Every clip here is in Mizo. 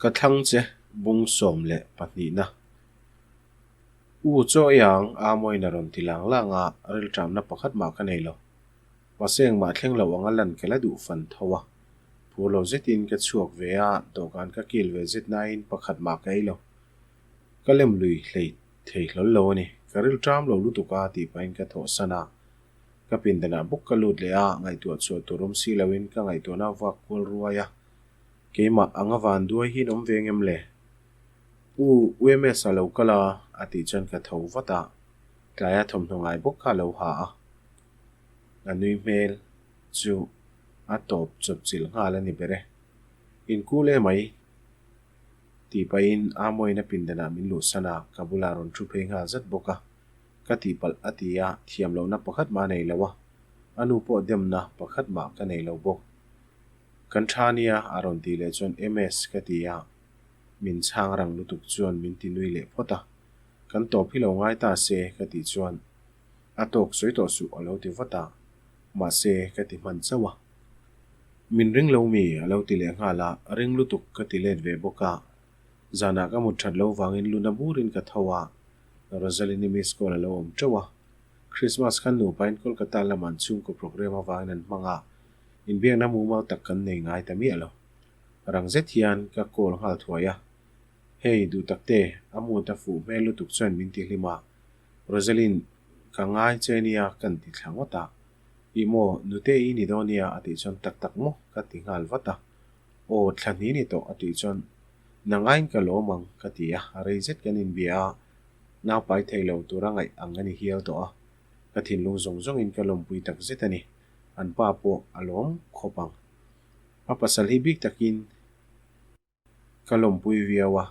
Ka thlang che bung 12 na. U chaw ei ang a mawiin a rawn ti lang lang a, rilṭamna pakhat mah ka nei lo. Mahse engmah thleng lo anga lan ka la duh fan tho a. Phur lo zetin ka chhuak ve a, dawhkan ka kil ve zet nain pakhat mah ka ei lo. Ka lem lui hlei thei hlawl lo a ni. Ka rilṭam lo lutuk a tih pahin ka thawhsan a. Ka pindanah bawk ka lut leh a, ngaihtuah chhuah tur awm si loin ka ngaihtuahna vak kual ruai a. Keimah anga van duai hi in awm ve ngem le? U UMS a lo kal a, a tih chuan ka tho vat a, tlaia thawmhnaw ngai bawk kha a lo ha a. A nui hmel chu a tawp chawp chilh nghal a ni ber e. In kul e mai tih pahin Amoin a pindanah min luhsan a, ka bulah rawn thu phei nghal zat bawk a. Ka tihpalh a ti a, thiam lohna pakhat mah a nei lo a, a nu pawh demna pakhat mah ka nei lo bawk. Kan tha nia a rawn tih leh chuan MS ka ti a, min chhang rang lutuk chuan min ti nui leh phawt a, kan tawp hi lo ngai ta se ka tih chuan a tawk sawi tawh suh a lo ti vat a, mahse ka ti hman chauh a. Min ring lo mi a lo ti leh nghal a, ring lutuk ka ti let ve bawk a, zanah ka mut that lo vangin luna burin ka tho a, Rosalyn-i miss call a lo awm teuh a, Christmas khan nupain Kolkata lamah an chhungkaw programme avangin an hmang a, Inbiakna mumal tak kan nei ngai ta miah lo. Rang zet hian ka call nghal thuai a. Hey, duh tak te, a mood a fuh hmel lutuk chuan min ti hlim a. Rosaline, ka ngai che nia kan ti thla ngawt a. Ih maw, nute i ni dawn nia a tih chuan tak tak maw ka ti nghal vat a. Aw, thla hnih ni tawh a tih chuan nangaiin ka lawm ang ka ti a, rei zet kan inbia a, naupai thei lo tura ngaih ang a ni hial tawh a. Ka thinlung zawng zawngin ka lawmpui tak zet a ni. An pa pawh a lawm khawp ang. A pasal hi bik takin ka lawmpui viau a,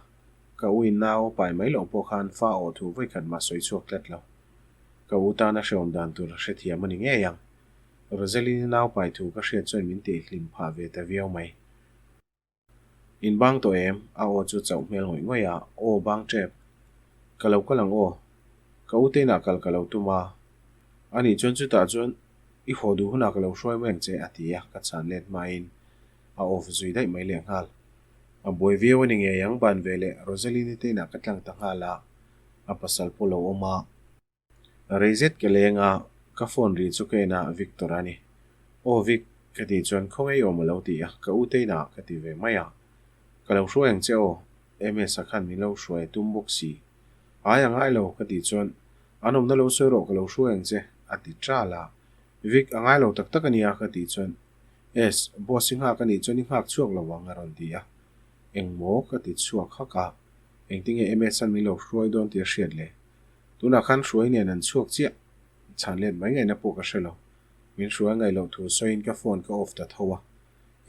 ka u in nau pai mai loh pawh khan fa awh thu vawikhat mah sawi chhuak tlat lo. Ka u tana hrehawm dan tur a hrethiam a ni ngei ang. Rosaline-i nau pai thu ka hriat chuan min tihhlim phah ve ta viau mai. In bang tawh em? A aw chu chauh hmel ngawih ngawih a, Aw bang tep. Ka lo kal ang aw. Ka u te inah kal ka lo tum a. Anih chuan chutah chuan i haw duh hunah ka lo hruai mai ang che a ti a, ka chhan let hmain a off zui daih mai leh nghal. A buai viau a ni ngei ang ban veleh Rosaline-i te inah ka tlang ta nghal a, a pasal pawh lo awm a. Rei zet ka leng a, ka phone ri chu ka en a, Victor a ni. Aw Vic, ka tih chuan khawngaih awm a lo ti a, ka u te inah ka ti ve mai a. Ka lo hruai ang che aw, MS-a khan min lo hruai a tum bawk si. Ai a ngai lo, ka tih chuan an awmna lo sawi rawh ka lo hruai ang che, a ti ṭal a. Vic, a ngai lo tak tak a nia, ka tih chuan S, boss i nghak a nih chuan i nghak chhuak lo ang a rawn ti a. Engmaw? ka ti chhuak hak a, engtinge MS-a'n min lo hruai dawn tih a hriat le? Tunah khan hruai nen an chhuak chiah. Chhan let mai ngaihna pawh ka hre lo. Min hruai ngaih loh thu sawiin ka phone ka off ta tho a.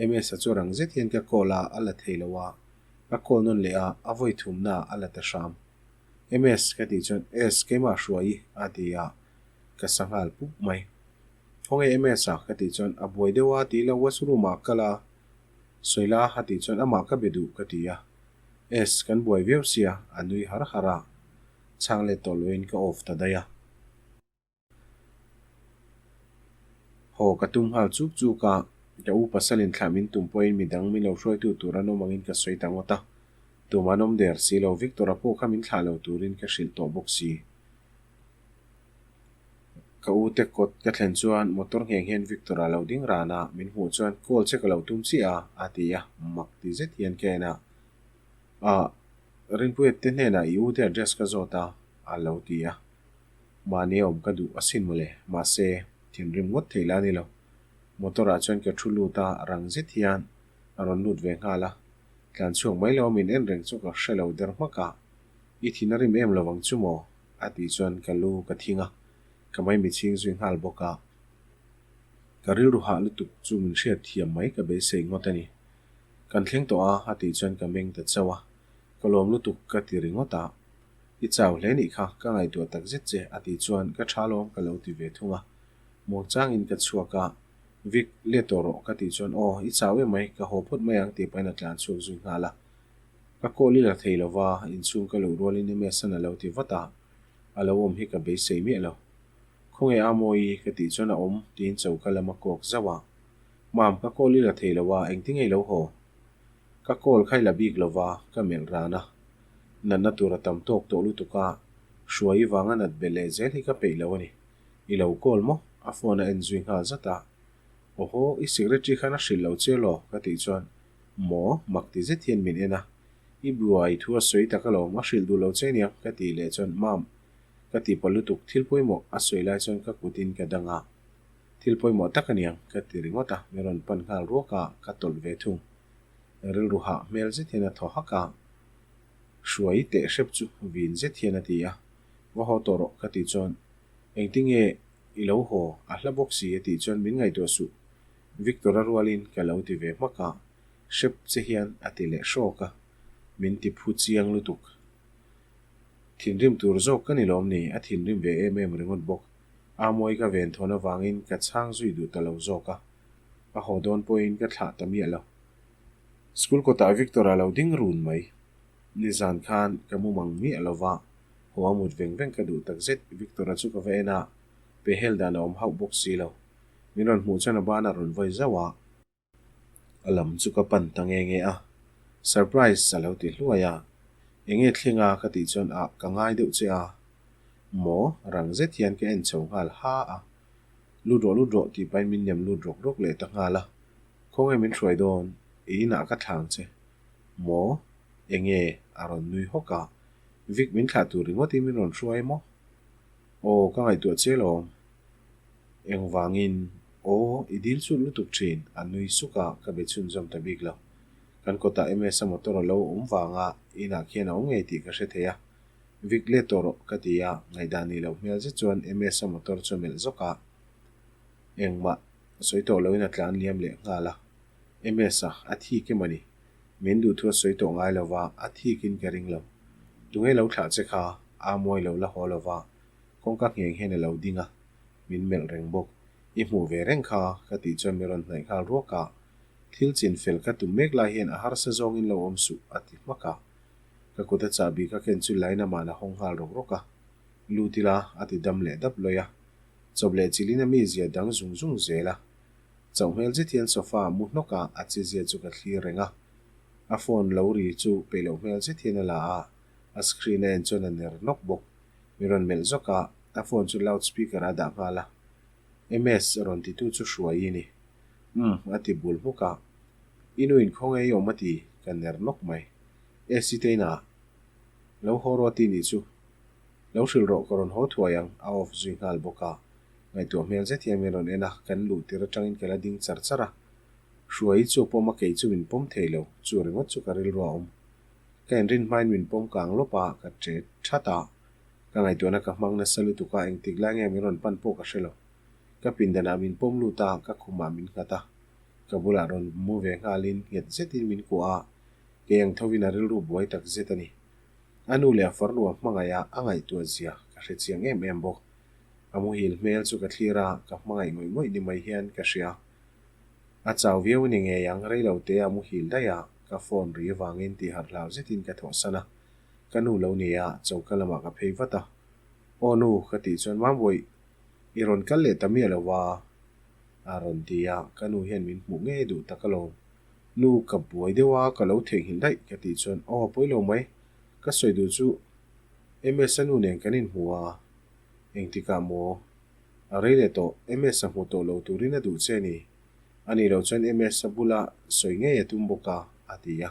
MS-a chu rang zet hian ka call a, a la thei lo a. Ka call nawn leh a, a vawi thumna a la ta hram. MS ka tih chuan S keimah hruai i a ti a, ka sa nghal pup mai. Khawnge MS-a ka tih chuan a buai deuh a tih lo washroom ah kal a sawi la a tih chuan amah ka be duh ka ti a. S kan buai viau sia a nui har har a. Chhang let tawh loin ka off ta daih a. Haw ka tum nghal chuk chuk a, ka u pasalin thlah min tum pawhin midang min lo hruaitu tur an awm angin ka sawi ta ngawt a. Tum an awm der si lo, Victor-a pawh kha min thlah lo turin ka hrilh tawh bawk si. Ka u te kawt ka thlen chuan motor ngheng hian Victor-a lo ding ran a, min hmuh chuan call che ka lo tum chiah a, a ti a, mak ti zet hian ka en a. Ah, Rinpuia te hnenah i u te address ka zawt a, a lo ti a. Mahni a awm ka duh asin mawle, mahse, thinrim ngawt thei la ni lo. Motor ah chuan ka thu lut a, rang zet hian a rawn lut ve nghal a. Tlan chhuak mai lo a min en reng chu ka hre lo der hmak a, I thin a rim em lo ang chu maw? a tih chuan ka lu ka thing a, ka maimi chhing zui nghal bawk a. Ka rilru hah lutuk chu min hriat thiam mai ka beisei ngawt a ni. Kan thleng tawh a, a tih chuan ka meng ta chauh a. Ka lawm lutuk ka ti ringawt a. I chau hle nih kha, ka ngaihtuah tak zet che, a tih chuan ka tha lawm ka lo ti ve thung a. Muangchangin ka chhuak a, Vic, let tawh rawh ka tih chuan aw, i chau em mai, ka haw phawt mai ang tih pahin a tlan chhuak zui nghal a. Ka call i la thei lo va, inchhung ka luh rualin MS-an a lo ti vat a, a lo awm hi ka beisei miah lo. Khawnge a mawi ka tih chuan a awm tiin choka lam a kawk zauh a. Mam, ka call i la thei lo a, engtin nge i lo haw? Ka call kha i la bik lova, ka melh ran a. Natna tur a tam tawk tawh lutuk a, Hruai vanga nat belh leh zel hi ka peih lo a ni. I lo call maw? A phone a en zui nghal zat a. Awhaw, i secretary khan a hrilh lo che law? ka tih chuan, Maw? mak ti zet hian min en a. I buai thu a sawi tak alawm, a hrilh duh lo che nia, ka tih leh chuan, Mam, ka ti pawh lutuk, thil pawimawh a sawi lai chuan ka kutin ka dang a. Thil pawimawh tak aniang, ka ti ringawt a, min rawn pan nghal ruak a, ka tawlh ve thung. Rilru hah hmel zet hian a thaw hak a, Hruai teh hrep chu vin zet hian a ti a, Va haw tawh rawh ka tih chuan, Engtinge i lo haw, a hla bawk si a tih chuan min ngaihtuah suh, Victor-a rualin ka lo ti ve hmak a, hrep che hian a ti leh hrawk a, min ti phu chiang lutuk. Thinrim tur zawk ka ni lawm ni, a thinrim ve em em ringawt bawk. Amawi ka ven thawn avangin ka chhang zui duh ta lo zawk a, a haw dawn pawhin ka thlah ta miah lo. School kawtah Victor-a lo ding run mai. Nizan khan ka mu mang miah lo va, haw a mut veng veng ka duh tak zet. Victor-a chu ka va en a, pehhel dan a awm hauh bawk si lo. Min rawn hmuh chuan a banah rawn vawi zauh a. A lam chu ka pan ta nge nge a, Surprise a lo ti hluai a. Enge thleng a ka tih chuan ah ka ngai deuh che a. Maw? Rang zet hian ka en chho nghal ha a. Lut rawh lut rawh tih pahin min nem lut rawk rawk leh ta nghal a. Khawnge min hruai dawn? I inah ka thlang che. Maw? Enge? A rawn nui hawk a. Vic min thlah tur ringawtin min rawn hruai maw? Aw ka ngaihtuah che lawm. Engvangin? Aw, i dil chut lutuk thin, a nui suk a, ka be chhunzawm ta bik lo. Kan kawtah MS-a motor a lo awm vanga inah khian a awm ngei tih ka hre thei a. Vic let tawh rawh, ka ti a, ngaihdan nih loh hmel zet chuan MS-a motor chu a melh zawk a. Engmah sawi tawh loin a tlan liam leh nghal a. MS-a, a thik em a ni? Min duh thu a sawi tawh ngai lo va, a thikin ka ring lo. Tunge lo thlah che kha? A mawi lo la haw lo va, kawngka ngheng hian a lo ding a, min melh reng bawk. I hmuh ve reng kha, ka tih chuan min rawn hnaih nghal ruak a. Thil chin fel ka tum mek lai hian a harsa zawngin lo awm suh, a ti hmak a. Ka kut a chahbi ka ken chu line aman a hawng nghal rawk rawk a. Lut ila, a ti dam leh dap lawih a. Chawp leh chilin a mizia dang zung zung zel a. Chauh hmel zet hian sofa a mu hnawk a, a chezia chu ka thlir reng a. A phone lo ri chu peih loh hmel zet hian a la a, a screen a en chuan a ner nawk bawk. Mi rawn melh zawk a, a phone chu loud speaker ah a dah nghal a. MS rawn titu chu hruai i ni. Umm, a ti bul hmuk a. I nu in khawnge i awm a ti, ka ner nawk mai. AC te inah lo haw rawh a ti nih chu. Lo hrilh rawh ka rawn haw thuai ang, a off zui nghal bawk a. Ngaihtuah hmel zet hian min rawn en a, kan luh tir atangin ka la ding char char a. Hruai chu a pawm a, kei chu min pawm thei lo, chu ringawt chu ka rilru a awm. Ka inrin hmain min pawm kang lawp a, ka che that a. Ka ngaihtuahna ka hmang nasa lutuk a, engtik lai nge min rawn pan pawh ka hre lo. Ka pindanah min pawm lut a, ka khumah min nghat a. Ka bulah rawn mu ve nghalin nghet zetin min kuah a, kei ang thovin a rilru buai tak zet a ni. A nu leh a farnu a hmangaih a, a ngaihtuah zia ka hre chiang em em bawk. A muhil hmel chu ka thlir a, ka hmangaih ngawih ngawih ni mai hian ka hria. A chau viau ni ngei ang, rei lo te a muhil daih a, ka phone ri avangin tih harh hlau zetin ka thawhsan a. Ka nu lo ni a, choka lamah ka phei vat a. Aw nu, ka tih chuan Mambawi, i rawn kal leh ta miah lo va? a rawn ti a, ka nu hian min hmuh ngei duh tak alawm. Nu, ka buai deuh a, ka lo theihnghilh daih, ka tih chuan Aw, pawi lo mai, ka sawi duh chu MS-a nu nen kan inhmu a, engtikah maw? A rei leh tawh, MS-a hmu tawh lo turin a duh che a ni. A nih loh chuan MS-a bula sawi ngei a tum bawk a, a ti a.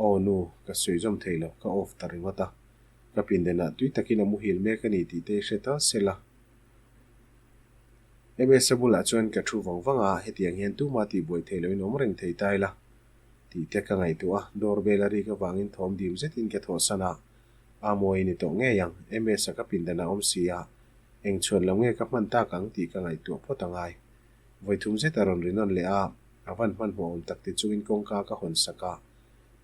Aw nu, ka sawi zawm thei lo, ka off ta ringawt a. Ka pindanah tui takin a muhil mek a ni tih te i hre tal sel a. MS-a bulah chuan ka thu vang vang a, hetiang hian tumah tihbuai thei loin awm reng thei ta ila tih te ka ngaihtuah a. Door bell a rik avangin thawm dim zetin ka thawhsan a, a mawi ni tawh ngei ang, MS-a ka pindanah awm si a, eng chhuan lo nge ka hman tak ang tih ka ngaihtuah phawt a ngai. Vawi thum zet a rawn ri nawn leh a, a van hmanhmawh awm tak ti chungin kawngka ka hawn sak a,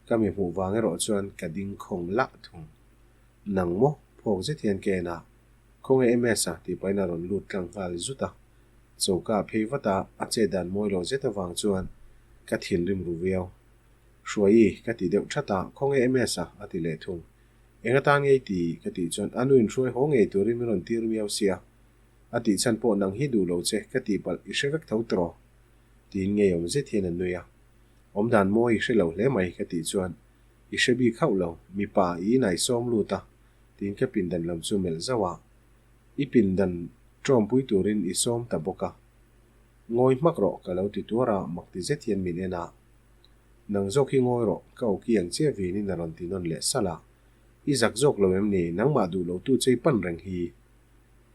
ka mi hmuh vang erawh chuan ka ding khawng lah thung. Nang maw? Phawk zet hian ka en a, Khawnge MS-a? tih pahin a rawn lut tlang nghal zut a. Choka a phei vat a, a chet dan mawi lo zet avang chuan ka thinrim ru viau. Hruaii, ka ti deuh that a, Khawnge MS-a? a ti leh thung. Eng atan ngei ti? ka tih chuan a nu in hruai haw ngei turin min rawn tir miau sia. A tih chhan pawh nang hi duh lo che, ka tih palh i hre vek tho tawh? Tiin ngeiawm zet hian a nui a. Awmdan mawi i hre lo hle mai ka tih chuan i hre bik hauh lo, mipa i inai sawm lut a tiin ka pindan lam chu melh zauh a. I pindan ṭawmpui turin i sawm ta bawk a. Ngawi hmak rawh ka lo ti tuar a, mak ti zet hian min en a. Nang zawk hi ngawi rawh, ka awki ang chiah vinin a rawn ti nawn leh salh a. I zak zawk lo em ni, nangmah duh lo tu che i pan reng hi.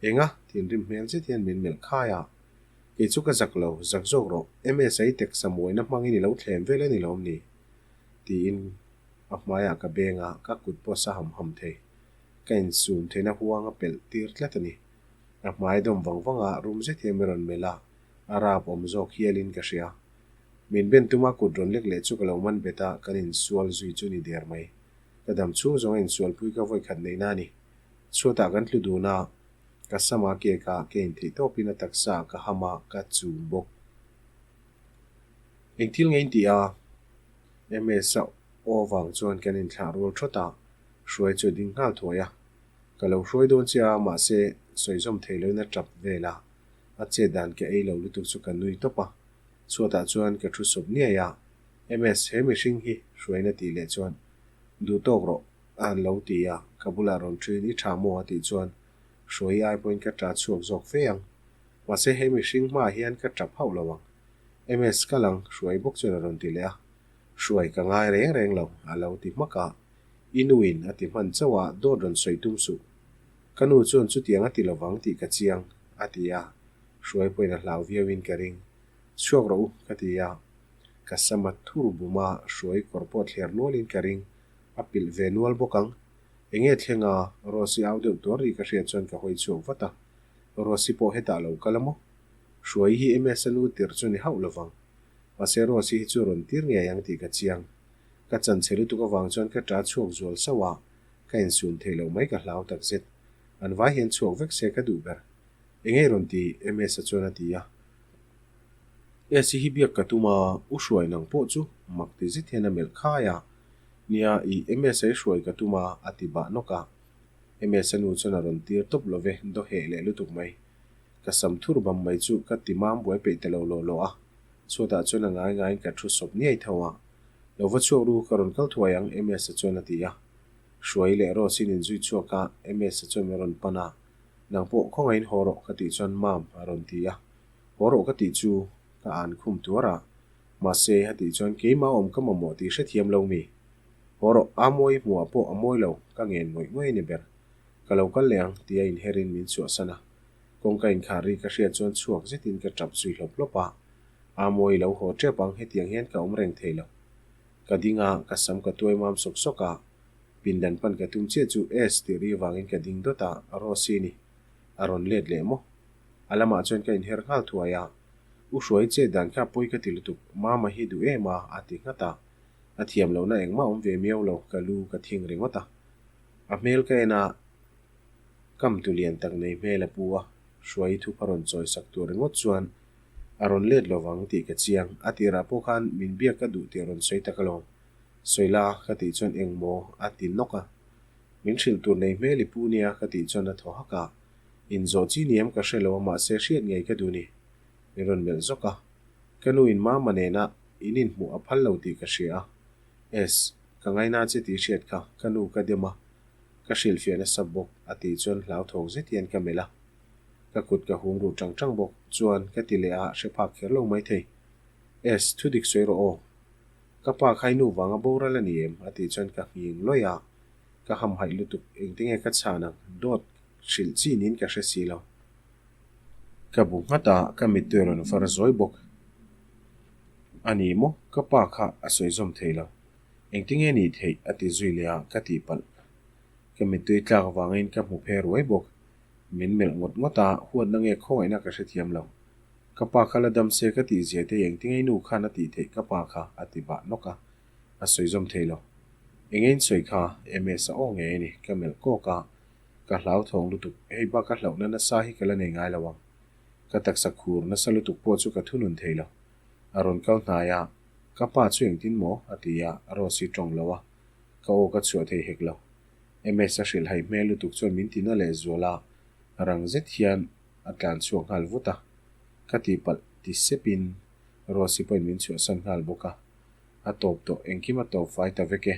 Enga? Thinrim hmel zet hian min melh khai a. Kei chu ka zak lo, zak zawk rawh, MSA taksa mawina hmangin i lo thlem vel a ni lawm ni? Tiin a hmaiah ka beng a, ka kut pawh sa ham ham thei. Ka insum theihna huang a pelh tir tlat a ni. A hmai dawm vang vang a, rum zet hian min rawn melh a, a rap awm zawk hialin ka hria. Min ben tuma kut rawn lek leh chu ka lo man bet a, kan insual zui chu ni der mai. Ka dam chhung zawng a insualpui ka vawikhat neihna a ni. Chhuatah kan tlu dun a, ka sama kek a, ka intheih tawpin a taksa ah ka ham a, ka chum bawk. Eng thil nge in tih a? MS-a aw vang chuan kan inthlah rual thawt a, hruai chu a ding nghal thuai a. Ka lo hruai dawn che a, mahse sawizawm thei loin a tap vel a, a chet dan ka ei lo lutuk chu ka nui tawp a. Chhuatah chuan ka thu sawp niai a, MS, he mihring hi hruaina tih leh chuan duh tawk rawh a han lo ti a, ka bulah rawn thuin i tha maw a tih chuan hruai ai pawhin ka tla chhuak zawk fe ang. Mahse he mihring hmaah hian ka tap hauh lo ang. MS, ka lang hruai bawk chuan a rawn ti leh a, hruai ka ngai reng reng lo a lo ti hmak a, i nuin a ti hman chauh a, dawt rawn sawi tum suh. Ka nu chuan chutiang a ti lovang tih ka chiang, a ti a, hruai pawhin a hlau viauin ka ring. Chhuak rawh u, ka ti a. Ka sama thur bum a, hruai kawr pawh thler nualin ka ring. A pilh ve nual bawk ang. Enge thleng a, Rosy au deuh tuar ri ka hriat chuan ka hawi chhuak vat a. Rosy pawh hetah lo kal a maw? Hruai hi MS a nu tirh chu ni hauh lovang. Mahse Rosy hi chu rawn tir ngei ang tih ka chiang. Ka chan chhe lutuk avang chuan ka ṭa chhuak zual sauh a, ka insum theih loh mai ka hlau takzet. An vai hian chhuak vek se ka duh ber. Enge rawn ti? MS-a chuan a ti a. Esi hi biak ka tum a, u hruai nang pawh chu mak ti zet hian a melh khai a. Nia, i MS-a i hruai ka tum a, a ti bah nawk a. MS-a nu chuan a rawn tir tawp lo ve, daw heh leh lutuk mai. Ka sam thur bam mai chu ka ti mam buai peih ta lo law law a. Chhuatah chuan a ngai ngaiin ka thu sawp niai tho a. Lo va chhuak ru, ka rawn kal thuai ang, MS-a chuan a ti a. Hruai leh Rose-in inzui chhuak a, MS-a chuan min rawn pan a. Nang pawh khawngaihin haw rawh ka tih chuan Mam a rawn ti a. Haw rawh ka tih chu ka an khum tuar a. Mahse a tih chuan keimah awm ka mamawh tih hrethiam lo mi. Haw rawh a mawi hmuhah pawh a mawi lo ka ngen ngawih ngawih a ni ber. Ka lo kal leh ang tia inherin min chhuahsan a. Kawngka inkhar ri ka hriat chuan chhuak zetin ka tap zui hlawp hlawp a. A mawi lo haw tep ang hetiang hian ka awm reng thei lo. Ka ding a, ka sam ka tuai mam sawk sawk a. Pindan pan ka tum chiah chu S tih ri vangin ka ding dawt a, Rosy ni. A rawn let leh maw? A lamah chuan ka inher nghal thuai a. U Hruai chet dan kha pawi ka ti lutuk, Mama hi duh em a, a ti nghat a. A thiam lohna engmah awm ve miau lo, ka lu ka thing ringawt a. A hmel ka en a, kam tu lian tak nei hmel a pu a, Hruai thup a rawn chawi sak tur ringawt chuan a rawn let lovang tih ka chiang. A tirah pawh khan min biak ka duh tih a rawn sawi tak alawm. Sawi la ka tih chuan eng maw a ti nawk a. Min hrilh tur nei hmel i pu nia ka tih chuan a thaw hak a. Inzawh chi niam ka hre lo a mahse hriat ngei ka duh ni. Min rawn melh zawk a. Ka nu in mama nena in inhmuh a phal lo tih ka hria a. Es, ka ngaina che tih hriat kha ka nu ka dem a. Ka hrilhfiah nasa bawk a tih chuan hlauthawng zet hian ka melh a. Ka kut ka hum ruh tang tang bawk chuan ka ti leh a hre phak kher lo maithei. Es, thu dik sawi rawh aw. Ka pa kha i nu vanga boral a ni em? a tih chuan ka nghing lawih a, ka hamhaih lutuk, engtinge ka chhan ang, dawt hrilh chi niin ka hre si lo. Ka bu nghat a, ka mittui a rawn far zawi bawk. A ni maw? Ka pa kha a sawi zawm thei lo. Engtinge nih theih? a ti zui leh a, ka tihpalh. Ka mittui tlak vangin ka hmu phe ruai bawk. Min melh ngawt ngawt a, huatna nge khawngaihna ka hrethiam lo. Ka pa kha la dam se ka tih zia te engtinge i nu khan a tih theih ka pa kha a ti bah nawk a, a sawi zawm thei lo. Enge in sawi kha? MS a aw ngei a ni, ka melh kawk a, ka hlauthawng lutuk, hei bak ka hlauhna nasa hi ka la nei ngai lo ang. Ka taksa khur nasa lutuk pawh chu ka thunun thei lo. A rawn kal hnai a, ka pa chu engtin maw? a ti a, Rose-i tawng lo a, ka aw ka chhuah thei hek lo. MS a hrilhhai hmel lutuk chuan min ti na leh zual a, rang zet hian a tlan chhuak nghal vut a. Ka tihpalh ti sepin Rosy pawhin min chhuahsan nghal bawk a. A tawp tawh, engkim a tawp fai ta vek e.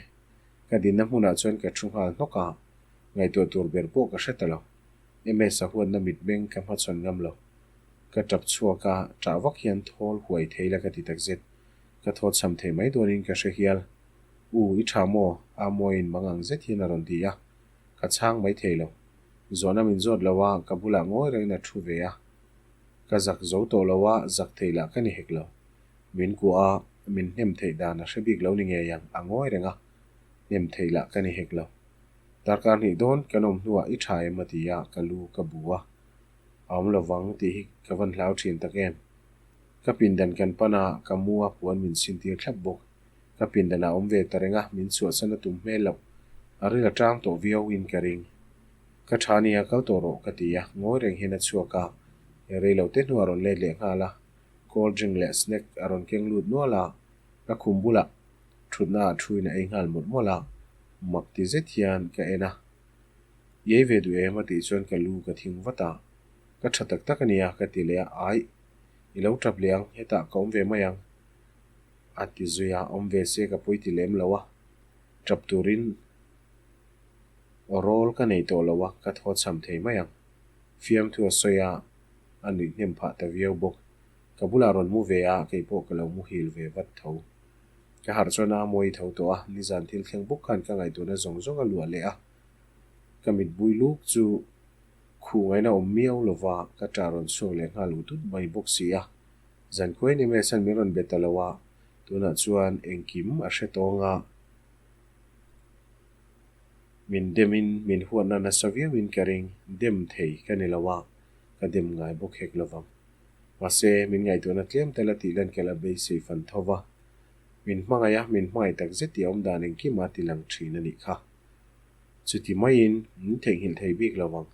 Ka dinna hmunah chuan ka thu nghal hnawk a, ngaihtuah tur ber pawh ka hre ta lo. MS a huatna mitmeng ka hmachhawn ngam lo. Ka tap chhuak a, ṭah vak hian thawl huai thei la ka ti takzet. Ka thaw chham thei mai dawnin ka hre hial. U, i ṭha maw? Amawiin mang ang zet hian a rawn ti a. Ka chhang mai thei lo. Zawhna min zawt lo a, ka bulah ngawi rengin a thu ve a. Ka zak zo tawh lo a, zak thei lah ka ni hek lo. Min kuah a, min hnem theih dan a hre bik lo ni ngei ang, a ngawi reng a. Hnem theih lah ka ni hek lo. Darkar hnih dawn kan awm hnuah i tha em a ti a, ka lu ka bu a. A awm lo vang tih hi ka van hlau thin tak em. Ka pindan kan pan a, ka mu a puan min sintir thlap bawk. Ka pindan a awm ve ta reng a, min chhuahsan a tum hmel loh. A ril a tang tawh viau in ka ring. Ka tha nia kal tawh rawh ka ti a, ngawi reng hian a chhuak a. Rei lo te hnuah a rawn let leh nghal a, cold drink leh snack a rawn keng lut nual a, ka khum bulah thutna ah thuin a ei nghal mawlh mawlh a, mak ti zet hian ka en a. I ei ve duh em a tih chuan ka lu ka thing vat a, ka tha tak tak a nia ka ti leh a, aih i lo tap leh ang, hetah ka awm ve mai ang a ti zui a, awm ve se ka pawi ti lem lo a, tap turin aw rawl ka nei tawh lo a, ka thaw chham thei mai ang. Fiamthu a sawi a, a nuih hnem phah ta viau bawk. Ka bulah rawn mu ve a, kei pawh ka lo muhil ve vat tho. Ka harh chuan a mawi tho tawh a, nizan thil thleng bawk khan ka ngaihtuahna zawng zawng a luah leh a. Ka mitbui luk chu khuh ngaihna awm miau lova ka ṭah rawn chhuak leh nghal ut ut mai bawk si a. Zankhuain MS-a'n min rawn be ta lo a, tunah chuan engkim a hre tawng a. Min demin min huatna nasa viauin ka ring, dem thei ka ni lo a, ka dem ngai bawk hek lovang. Mahse, min ngaihtuahna tlem tel a tih lan ka la beisei fan tho va. Min hmangaih a, min hmangaih tak zet tih a awm dan engkim a ti lang thin a nih kha. Chuti maiin min theihnghilh thei bik lo ang.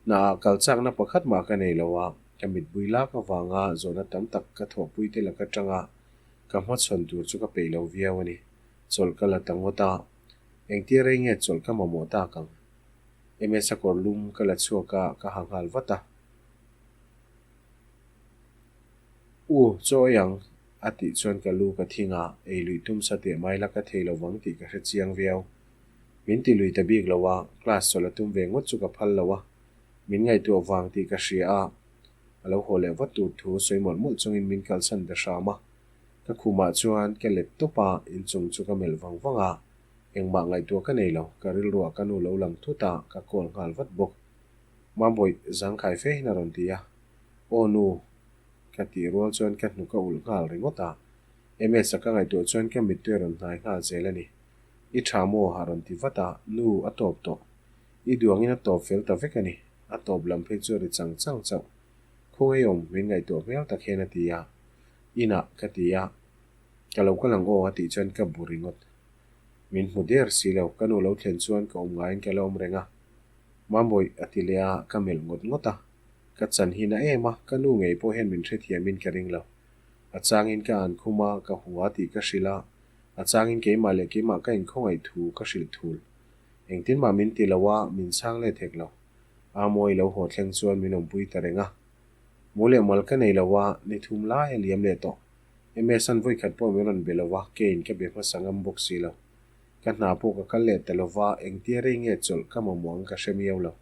Hnaah kal chakna pakhat mah ka nei lo a, ka mitbui lak avanga zawhna tam tak ka thawhpui te laka tanga ka hmachhawn tur chu ka peih lo viau a ni. Chawlh ka la ta ngawt a, engtia rei nge chawlh ka mamawh tak ang? MS a kawr lum ka la chhuak a, ka ha nghal vat a. U, chaw ei ang, a tih chuan ka lu ka thing a, ei luih tum sa teh mai la ka thei lo vang tih ka hre chiang viau. Min ti lui ta bik lo a, class chawlh a tum ve ngawt chu ka phal lo a, min ngaihtuah vang tih ka hria a, a lo haw leh vat tur thu sawi mawlh mawlh chungin min kalsan ta hram a. Ka khumah chuan ka let tawp a, inchung chu ka melh vang vang a, engmah ngaihtuah ka nei lo, ka rilruah ka nu lo lang thut a, ka call nghal vat bawk. Mambawih, zangkhai fe hian a rawn ti a. Aw nu, ka tih rual chuan ka hnuk a ulh nghal ringawt a. MS-a ka ngaihtuah chuan ka mittui a rawn hnai nghal zel a ni. I tha maw? a rawn ti vat a. Nu, a tawp tawh. I duangin a tawp fel ta vek a ni. A tawp lam phei chu a ri chang chang chauh. Khawngaih awm, min ngaihtuah hmel tak hian a ti a. Inah ka ti a. Ka lo kal ang aw a tih chuan ka bu ringawt. Min hmu der si lo. Ka nu lo thlen chuan ka awm ngaiin ka la awm reng a. Mambawih a ti leh a, ka melh ngawt ngawt a. Ka chan hi na em a, ka nu ngei pawh hian min hrethiamin ka ring lo. A changin ka an khum a, ka hua tih ka hrilh a, a changin keimah leh keimah ka inkhawngaih thu ka hrilh thul. Engtin mah min ti lo a, min chhang let hek lo. Amawi lo haw thleng chuan min awmpui ta reng a. Mu leh mal ka nei lo a, ni thum lai a liam leh tawh. MS-a'n vawikhat pawh min rawn be lo a, keiin ka be hmasa ngam bawk si lo. Ka hna pawh ka kal leh ta lo va, engtia rei nge chawlh ka mamawh ang ka hre miau lo.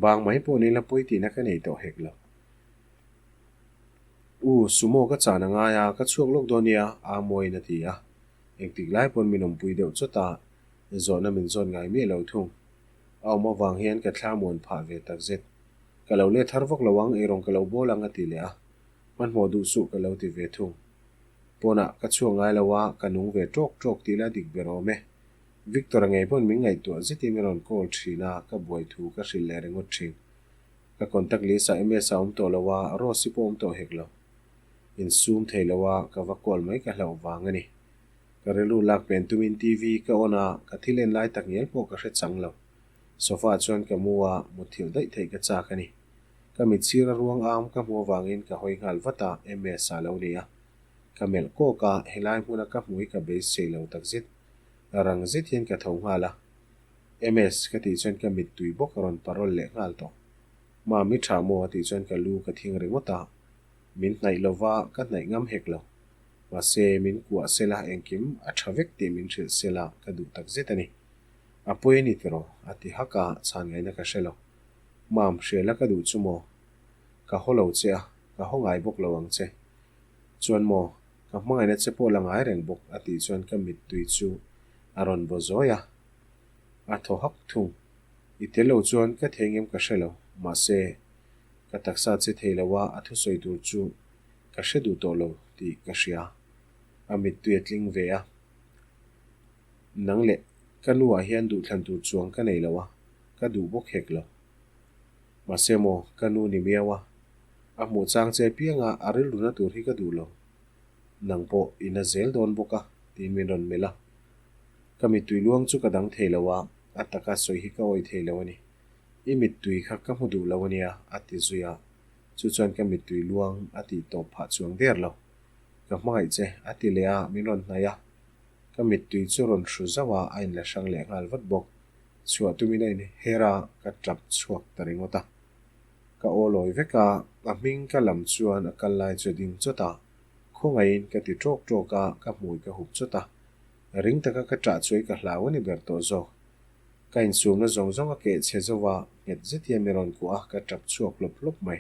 Bang mai pawh nila pawi tihna ka nei tawh hek lo. U, sumo ka chan a ngai a, ka chhuak lawk dawn nia, Amawiin a ti a. Engtik lai pawn min awmpui deuh chawt a, zawhna min zawn ngai miah lo thung. A awm avang hian ka thla muan phah ve takzet. Ka lo let har vak lo ang, eirawng ka lo bawl ang a ti leh a. Hmanhmawh duh suh ka lo ti ve thung. Pawnah ka chhuak ngai lo a, ka nung ve tawk tawk tih la dik ber awm e. Victor-a ngei pawn min ngaihtuah zetin min rawn call thin a, ka buai thu ka hrilh leh ringawt thin. Ka contact list ah MS a awm tawh lo a, Rose-i pawh awm tawh hek lo. Insum thei lo a, ka va call mai ka hlauh vang a ni. Ka rilru lak pen tumin TV ka on a, ka thil en lai tak ngial pawh ka hre chang lo. Sofa ah chuan ka mu a, mutthilh daih theih ka chak a ni. Ka mit sir a ruang am ka hmu avangin ka hawi nghal vat a, MS a lo ni a. Ka melh kawk a, helai hmuna ka hmui ka beisei lo takzet. Rang zet hian ka tho nghal a. MS ka tih chuan ka mittui bawk a rawn parawl leh nghal tawh. Mami tha maw a tih chuan ka lu ka thing ringawt a. Min hnaih lova, ka hnaih ngam hek lo. Mahse, min kuah sela engkim a tha vek tih min hrilh sela ka duh tak zet a ni. A pawi a ni tiraw? A ti hak a, chhan ngaihna ka hre lo. Mam, hriala ka duh chu maw? Ka haw lo che a, ka haw ngai bawk lo ang che. Chuan maw, ka hmangaihna che pawh la ngai reng bawk a tih chuan ka mittui chu a rawn baw zawi a. A thaw hak thung. I tel lo chuan ka thei ngem ka hre lo, mahse, ka taksa che thei lo a, a thusawi tur chu ka hre duh tawh lo tih ka hria. A mittui a tling ve a. Nang leh ka nu ah hian duhthlan tur chuang ka nei lo a, ka duh bawk hek lo. Mahse maw, ka nu ni miau a, a hmuh chang che piang a, a rilruna tur hi ka duh lo. Nang pawh i na zel dawn bawk a, tiin min rawn melh a. Ka mittui luang chu ka dang thei lo a, a taka sawi hi ka awih thei lo a ni. I mittui kha ka hmu duh lo a nia, a ti zui a. Chu chuan ka mittui luang a tih tawp phah chuang der lo. Ka hmangaih che, a ti leh a, min rawn hnaih a. Ka mittui chu rawn hru zauh a, a inla hrang leh nghal vat bawk. Chhuah tumin a inher a, ka tap chhuak ta ringawt a. Ka aw lawi vek a, a hming ka lam chuan a kal lai chu a ding chawt a. Khawngaihin ka ti ṭawk ṭawk a, ka hmui ka hup chawt a. Ring taka ka ṭah chuai ka hlau a ni ber tawh zawk. Ka insumna zawng zawng a keh chhe zo a, nghet zet hian mi rawn kuah a, ka ṭap chhuak hlawp hlawp mai.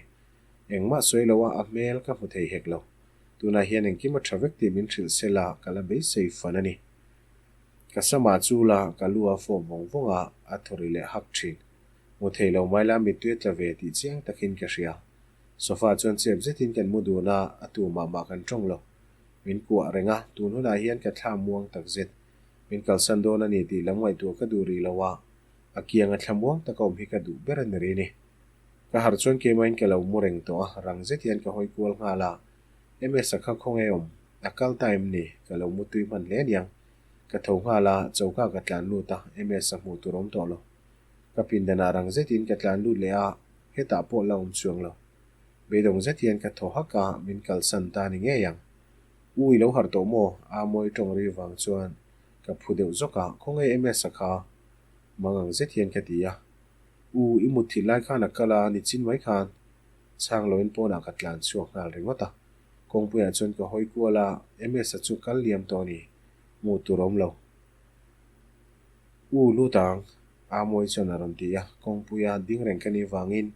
Engmah sawi lo a, a hmel ka hmu thei hek lo. Tunah hian engkim a ṭha vek tih min hrilh sela ka la beisei fan a ni. Ka samah chu la, ka lu a fawp vawng vawng a, a thaw ri leh hak ṭhin. Hmu thei lo mai la mittui a tla ve tih chiang takin ka hria. Sofa chuan chep zetin kan mu dun a, a tu mah mah kan ṭawng lo. Min kuah reng a, tun hunah hian ka thla muang tak zet. Min kalsan dawn a ni tih lam ngaihtuah ka duh rih lo a, a kianga thla muang taka awm hi ka duh ber a ni ri ni. Ka harh chuan keimahin ka lo mu reng tawh a, rang zet hian ka hawi kual nghal a. MS-a kha khaw nge awm? A kal ta em ni? Ka lo mu tui hman hle aniang. Ka tho nghal a, choka ka tlan lut a, MS-a hmuh tur awm tawh lo. Ka pindanah rang zetin ka tlan lut leh a, hetah pawh la awm chuang lo. Beidawng zet hian ka thaw hak a, min kalsan ta ni ngei ang. U i lo harh tawh maw? A mawi tawng ri vang chuan ka phu deuh zawk a, khawnge MS-a kha? Mangang zet hian ka ti a. U i mut thilh lai khan a kal a, ni chin mai khan chhang loin pawnah ka tlan chhuak nghal ringawt a. Kawngpuiah chuan ka hawi kual a, MS-a chu kal liam tawh a ni, hmuh tur awm lo. U lut ang, a mawi chuan a rawn ti a, kawngpuia ding reng ka nih vangin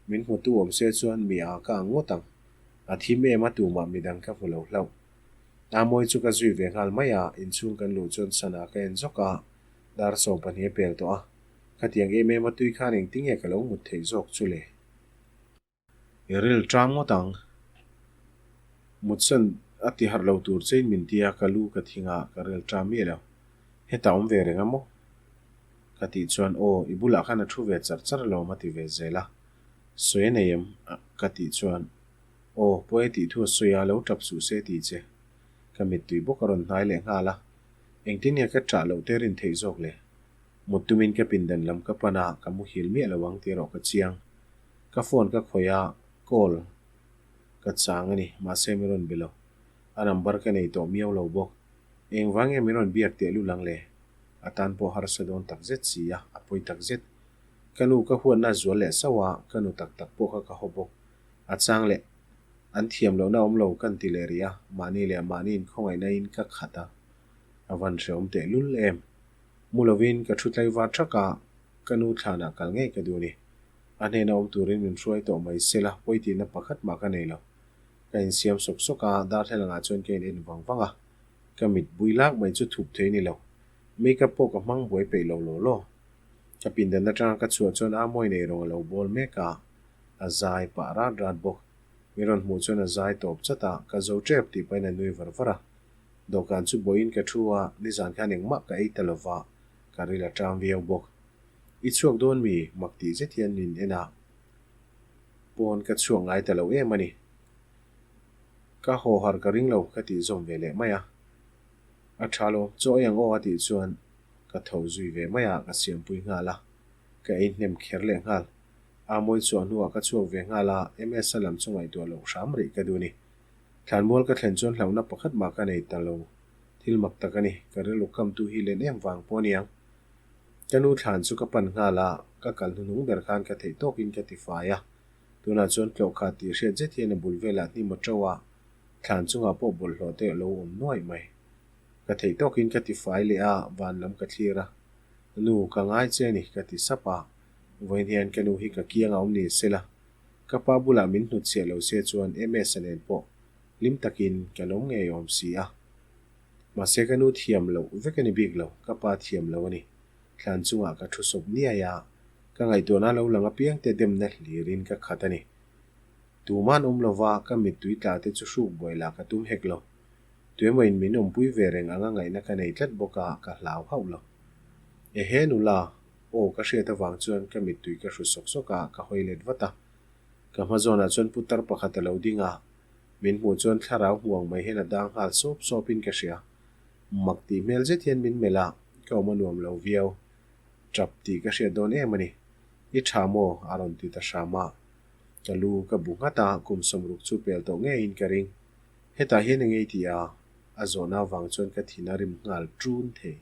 min hmutu awm se chuan mi a ka ang ngawt ang. A thim em a tumah midang ka hmu lo hlauh. A mawi chu ka zui ve nghal mai a, inchhung kan luh chuan sana ka en zawk a, dar 12 a pel tawh a. Khatiang em em a tui khan engtinge ka lo mut theih zawk chu le? I ril ṭam ngawt ang. Mutsan a ti harh lo tur chein min ti a, ka lu ka thing a, ka ril ṭam miah lo. Hetah awm ve reng a maw? Ka tih chuan aw, i bulah khan a thu ve char char alawm a ti ve zel a. Sawi a nei em? Ka tih chuan aw, pawi a tih thu a sawi a, lo ṭap suh se ti che. Ka mittui bawk a rawn hnai leh nghal a. Engtin nge ka ṭah loh te rin theih zawk le? Mut tumin ka pindan lam ka pan a, ka muhil miah lo ang tih erawh ka chiang. Ka phone ka khawih a, call ka chang a ni, mahse min rawn be lo. A number ka nei tawh miau lo bawk. Engvang nge min rawn biak teh lul ang le? A tan pawh harsa dawn tak zet si a, a pawi tak zet. Ka nu ka huatna a zual leh sauh a, ka nu tak tak pawh kha ka haw bawk. A chang leh, an thiam lohna awm lo kan ti leh rih a, mahni leh mahni inkhawngaihna in ka khat a. A van hreawm teh lul em? Mu lovin ka thu tlaivar thak a, ka nu thlanah kal ngei ka duh a ni. A hnena awm turin min hruai tawh mai sela, pawi tihna pakhat mah ka nei lo. Ka insiam sawk sawk a, darthlalangah chuan ka in en vang vang a. Ka mit bui lak mai chu thup thei ni lo. Makeup pawh ka hmang buai peih lo law law. Ka pindan atanga ka chhuah chuan a mawi nei rawng a lo bawl mek a, a zai pah rat rat bawk. Min rawn hmuh chuan a zai tawp chat a, ka zo tep tih pahin a nui var var a. Dawhkan chu bawiin ka thu a, nizan khan engmah ka ei ta lova, ka ril a ṭam viau bawk. I chhuak dawn mi? Mak tih zet hian min en a, pawn ka chhuak ngai ta lo em a ni. Ka haw har ka ring lo ka tih zawm ve leh mai a. A ṭha lo, chaw ei ang aw a tih chuan ka tho zui ve mai a, ka siampui nghal a, ka ei hnem kher leh nghal. A mawi chhuah hnuah ka chhuak ve nghal a, MS-a lam chu ngaihtuah loh hram rih ka duh a ni. Thlanmual ka thlen chuan hlauhna pakhat mah ka nei ta lo. Thil mak tak a ni, ka rilru kamtu hi len em vang pawh a niang. Ka nu thlan chu ka pan nghal a, ka kal hnuhnung ber khan ka theih tawkin ka ti fai a. Tunah chuan tlawh kha tih hriat zet hian a bul velah hnim a to a. Thlan chungah pawh bawlhhlawh te a lo awm nuaih mai. Ka theih tawkin ka ti fai leh a, van lam ka thlir a. Nu, ka ngai che a ni, ka ti sap a. Vawiin hian ka nu hi ka kiang a awm ni sela, ka pa bulah min hnutchhiah lo se chuan MS-a nen pawh hlim takin kan awm ngei awm si a. Mahse ka nu thiam loh vek a ni bik lo, ka pa thiam lo a ni. Thlan chungah ka thu sawp niai a, ka ngaihtuahna lo lang apiangte demna hlirin ka khat a ni. Tuman awm lova ka mittui tla te chu hruk buai lah ka tum hek lo. Tuemaw in min awmpui ve reng anga ngaihna ka nei tlat bawk a, ka hlau hauh lo. Ehe nula, aw ka hriat avang chuan ka mittui ka hru sawk sawk a, ka hawi let vat a. Ka hma zawnah chuan putar pakhat a lo ding a, min hmuh chuan thlarau hmuang mai hian a dang nghal sawp sawp in ka hria. Mak tih hmel zet hian min melh a, ka awm a nuam lo viau. Tap tih ka hriat dawn em a ni. I tha maw? a rawn ti ta hram a. Ka lu ka bu nghat a, kum sawmruk chu pel tawh ngeiin ka ring. Hetah hian eng ei tih a? A zawhna avang chuan ka thin a rim nghal ṭun thei.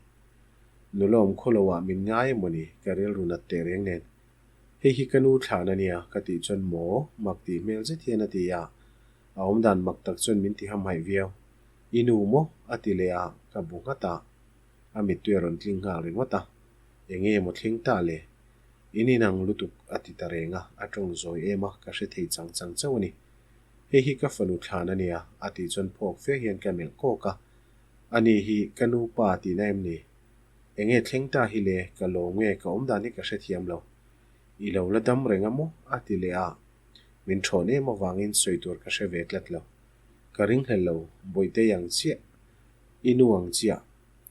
Nula awm khaw loah min ngai emaw ni? Ka rilru nat teh reng nen. Hei hi ka nu thlan a nia, ka tih chuan maw? Mak tih hmel zet hian a ti a. A awmdan mak tak chuan min ti hamhaih viau. I nu maw? A ti leh a, ka bu nghat a. A mittui a rawn tling nghal ringawt a. Enge maw thleng ta le? In inang lutuk a ti ta reng a, a tawng zawi em a, ka hre thei chang chang chauh a ni. Hei hi ka fanu thlan a nia, a tih chuan phawk fe hian ka melh kawk a. Ani hi ka nu pa tihna em ni? Enge thleng ta hi le, ka lawm nge ka awm dan hi ka hrethiam lo. I lo la dam reng a maw? a ti leh a. Min thawn em avangin sawi tur ka hre ve tlat lo. Ka ringhlel lo, Bawihtei ang chiah, i nu ang chiah.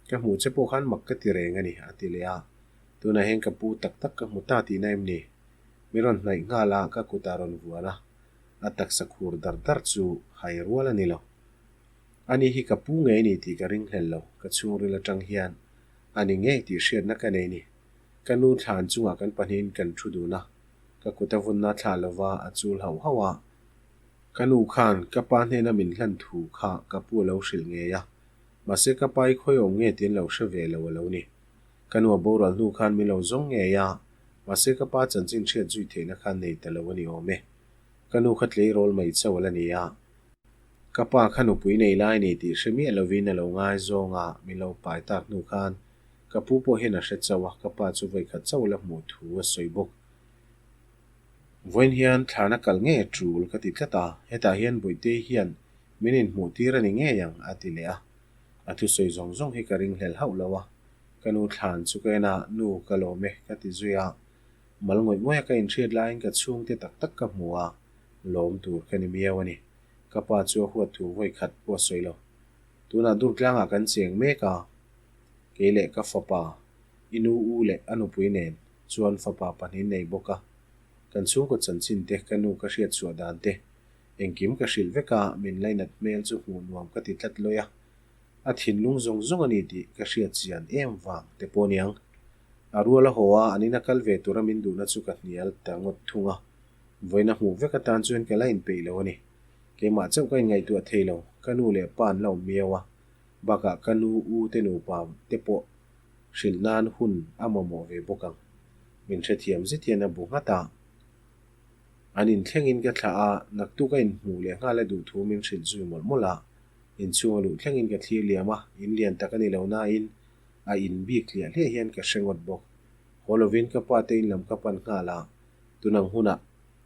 Ka hmuh che pawh khan mak ka ti reng a ni, a ti leh a. Tunah hian ka pu tak tak ka hmu ta tihna em ni? Mi rawn hnaih nghal a, ka kutah rawn vuan a, a taksa khur dar dar chu hai rual a ni lo. Ani hi ka pu ngei ni tih ka ringhlel lo, ka chhungril atang hian a ni ngei tih hriatna ka nei ni. Ka nu thlan chungah kan pahnihin kan thu dun a, ka kut a vunna thlah lova a chul hauh hauh a. Ka nu khan ka pa hnena min hlan thu kha ka pu a lo hrilh ngei a, mahse ka pa i khawi awm nge tih an lo hre ve lo a lo ni. Ka nu a boral hnu khan min lo zawng ngei a, mahse ka pa chanchin hriat zui theihna khan nei ta lo a ni awm e. Ka nu kha tleirawl mai chauh a la ni a. Ka pa kha nupui nei lai ni tih hre miah lovin a lo ngaizawng a, min lo pai tak hnu khan ka pu pawh hian a hre chauh a, ka pa chu vawikhat chauh la hmuh thu a sawi bawk. Vawiin hian thlana kal ngei a tul ka ti tlat a, hetah hian Bawihtei hian min inhmuh tir a ni ngei ang a ti leh a. A thusawi zawng zawng hi ka ringhlel hauh lo a, ka nu thlan chu ka en a, Nu, ka lawm e, ka ti zui a. Mal ngawih ngawih a ka inhriat laiin ka chhungte tak tak ka hmu a, lawm tur ka ni miau a ni. Ka pa chu a huat thu vawi khat pawh a sawi lo. Tunah Durtlangah kan cheng mek a, kei leh ka fapa, i nu u leh a nupui nen chuan fapa pahnih nei bawk a. Kan chhungkaw chanchin te, ka nu ka hriat chhuah dan te, Engkim ka hrilh vek a, min lainat hmel chu hmuh nuam ka ti tlat lawi a. A thinlung zawng zawng a ni tih ka hriat chian em vang te pawh aniang. A rual a haw a, an ina kal ve tura min duhna chu ka hnial ta ngawt thung a. Vawiin a hmuh vek atan chuan ka la inpeih lo a ni. Keimah chauh ka inngaihtuah thei lo, ka nu leh pa an la awm miau a. Bakah ka nu u te nupa te pawh hrilh nan hun a mamawh ve bawk ang. Min hrethiam zet hian a bu nghat a. An inthlengin ka thlah a, naktuk a inhmuh leh nghal a duh thu min hrilh zui mawlh mawlh a. Inchhung a luh thlengin ka thlir liam a, in lian tak a ni lo nain a in bik hliah hliah hian ka hre ngawt bawk. Haw lovin ka pa te in lam ka pan nghal a, tunang hunah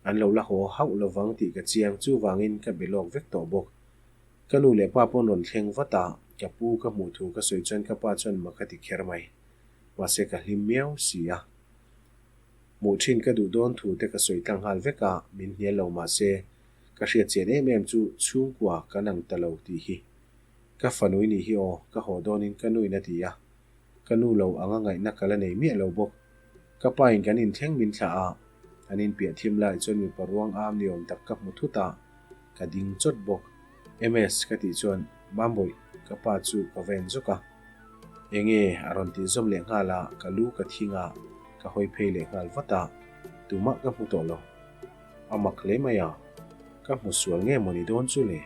an lo la haw hauh lovang tih ka chiang, chuvangin ka be lawk vek tawh bawk. Ka nu leh pa pawn rawn thleng vat a, ka pu ka hmuh thu ka sawi chuan ka pa chuan mak a ti kher mai. Mahse ka hlim miau si a. Hmuh thin ka duh dawn thu te ka sawi tlang nghal vek a, min hnial lo mah se, ka hriat chian em em chu chhungkua kan ang ta lo tih hi. Ka fanui nih hi aw, ka haw dawnin ka nuin a ti a, ka nu lo anga ngaihna ka la nei miah lo bawk. Ka pa in kan inthleng min thlah a, an inpiah thim lai chuan mipa ruang am ni awm tak ka hmu thut a, ka ding chawt bawk. MS ka tih chuan Mambawih, ka pa chu ka va en zawk a. Enge a rawn tih zawm leh nghal a, ka lu ka thing a, ka hawi phei leh nghal vat a, tumah ka hmu tawh lo. A mak hle mai a, ka hmu sual nge mawni dawn chu le?